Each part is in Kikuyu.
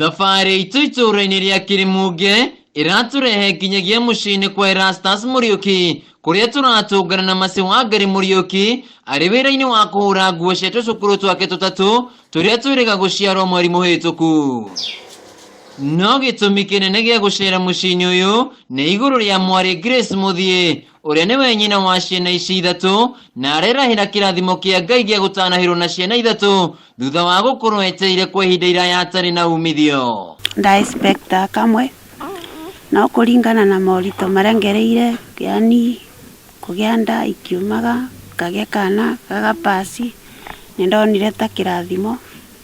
Thabarĩ itũ itũũra-inĩ rĩa Kĩrĩmũnge ĩratũrehe nginyagia mũciĩ-inĩ kwa Erastus Mũriũki kũrĩa tũratũngana na Mercy Wangari Mũriũki arĩ wĩra-inĩ wa kũhũra nguo cia tũcũkũrũ twake tũtatũ tũrĩa twĩrĩga gũciarwo mweri mũhĩtũku. No gĩtũmi kĩnene gĩa gũcera mũciĩ-inĩ ũyũ nĩ igũrũ rĩa mwarĩ Grace Mũthiĩ ũrĩa nĩwe nyina wa ciana ici ithatũ na arerahĩra kĩrathimo kĩa Ngai gĩa gũtanahĩrwo na ciana ithatũ thutha wa gũkorwo etereire kwa ihinda iraya atarĩ na umithio. Nda expectaga kamwe no kũringana na moritũ marĩa ngereire yaani kũgĩa nda ikiumaga ngagĩa kana gagapasi nĩ ndonire ta kĩrathimo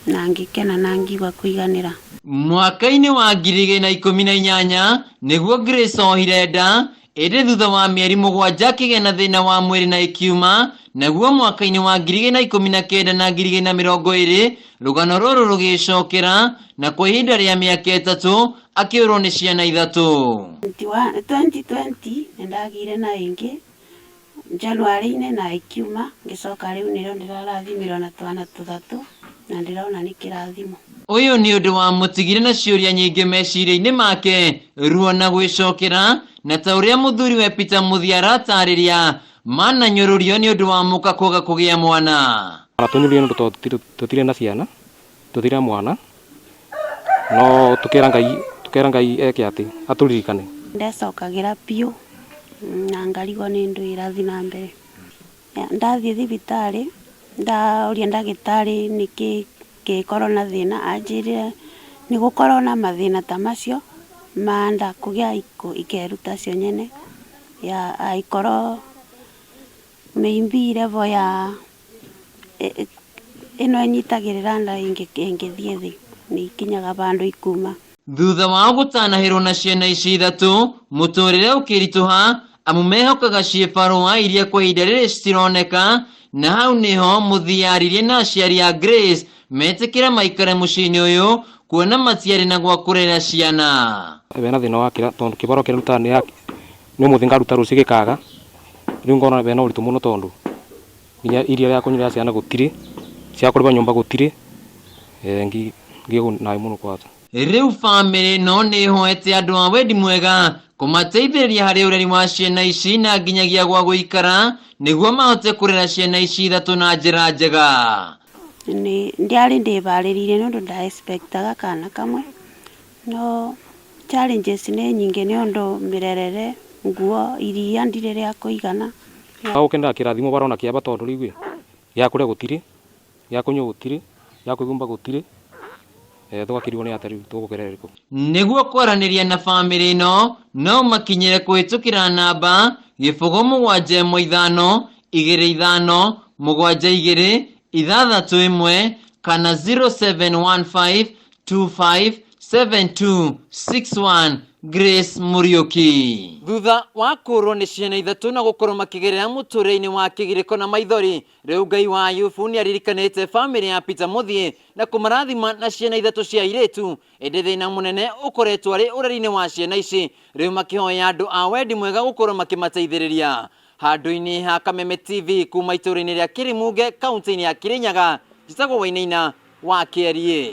na ngĩkena na ngĩigua kũiganĩra. Mwaka-inĩ wa 2018 nĩguo Grace ohire nda ĩndĩ thutha wa mĩeri mũgwanja akĩgĩa na thĩna wa mwĩrĩ na ĩkiuma, naguo mwaka-inĩ wa 2019 na 2020 rũgano rũrũ rũgĩcokera na kwa ihinda rĩa mĩaka ĩtatũ akĩũrwo nĩ ciana ithatũ. 2020 nĩ ndagĩire na ĩngĩ January-inĩ na ĩkiuma, ngĩcoka rĩu nĩrĩo ndĩrarathimirwo na twana tũthatũ na ndĩrona nĩ kĩrathimo. Ũyũ nĩ ũndũ wamũtigire na ciũria nyingĩ meciria-inĩ make, ruo na gwĩcokera, na ta ũrĩa mũthuriwe Peter Mũthia aratarĩria, mananyũrũrio nĩ ũndũ wa mũka kwaga kũgĩa mwana. Tũnyũrũrio nĩ ũndũ tũtirĩ na ciana, tũtirĩ na mwana, no tũkera Ngai, tũkera Ngai eke atĩ, atũririkane. Ndecokagĩra biũ na ngarigwo nĩ ndũĩ ĩrathiĩ na mbere. Ndathiĩ thibitarĩ, ndaũria ndagĩtarĩ nĩkĩ kĩngĩkorwo na thĩna, anjĩrire nĩ gũkoragwo na mathĩna ta macio ma nda kũgĩa ikeruta cio nyene, angĩkorwo maybe level ya ĩno ĩnyitagĩrĩra nda ĩngĩthiĩ thĩ nĩ ikinyaga bandũ ikuma. Thutha wao gũtanahĩrwo na ciana ici ithatũ, mũtũrĩre ũkĩritũha amu mehokaga ciĩbarũa iria kwa ihinda rĩrĩ citironeka, na hau nĩho Mũthia aririe na aciari a Grace metĩkĩre maikare mũciĩ-inĩ ũyũ kuona matiarĩ na gwa kũrera ciana. Bena thĩna wa kĩra tondũ kĩbarũa kĩrĩa ndutaga nĩ nĩ ũmũthĩ ngaruta rũciũ gĩkaga, rĩu ngona bena ũritũ mũno tondũ nginya iria rĩa kũnyua rĩa ciana gũtirĩ, cia kũrĩma nyũmba gũtirĩ, naĩ mũno kwanza. Rĩu bamĩrĩ ĩno nĩ ĩhoete andũ a wendi mwega kũmateithĩrĩria harĩ ũreri wa ciana ici na nginyagia gwa gũikara nĩguo mahote kũrera ciana ici ithatũ na njĩra njega. Ndiarĩ ndĩbarĩrĩirie nĩ ũndũ nda expect aga kana kamwe, no challenges nĩ nyingĩ nĩ ũndũ mĩrerere, nguo, iria ndirĩ rĩa kũigana. Gũkenera kĩrathimo barona kĩaba tondũ rĩu ĩ, gĩa kũrĩa gũtirĩ, gĩa kũnyua gũtirĩ, gĩa kwĩhumba gũtirĩ, tũgakĩrigwo nĩ atĩa rĩu tũgũkerera kũ. Nĩguo kwaranĩria na bamĩrĩ ĩno no ũmakinyĩre kũhĩtũkĩra namba 0 7 1 5 2 5 7 2 6 1 kana 0715 25 72 61 Grace Muriuki. Thutha wa kũrwo nĩ ciana ithatũ na gũkorwo makĩgerera mũtũrĩre-inĩ wa kĩgirĩko na maithori, rĩu Ngai wa Ayubu nĩ aririkanĩte bamĩrĩ ya Peter Mũthiĩ na kũmarathima na ciana ithatũ cia airĩtu, ĩndĩ thĩna mũnene ũkoretwo arĩ ũreri-inĩ wa ciana ici, rĩu makĩhoya andũ a wendi mwega gũkorwo makĩmateithĩrĩria. Handũ-inĩ ha Kameme TV kuma itũũra-inĩ rĩa Kĩrĩmunge kaunti-inĩ ya Kĩrĩnyaga, njĩtagwo Wainaina wa Kĩeriĩ.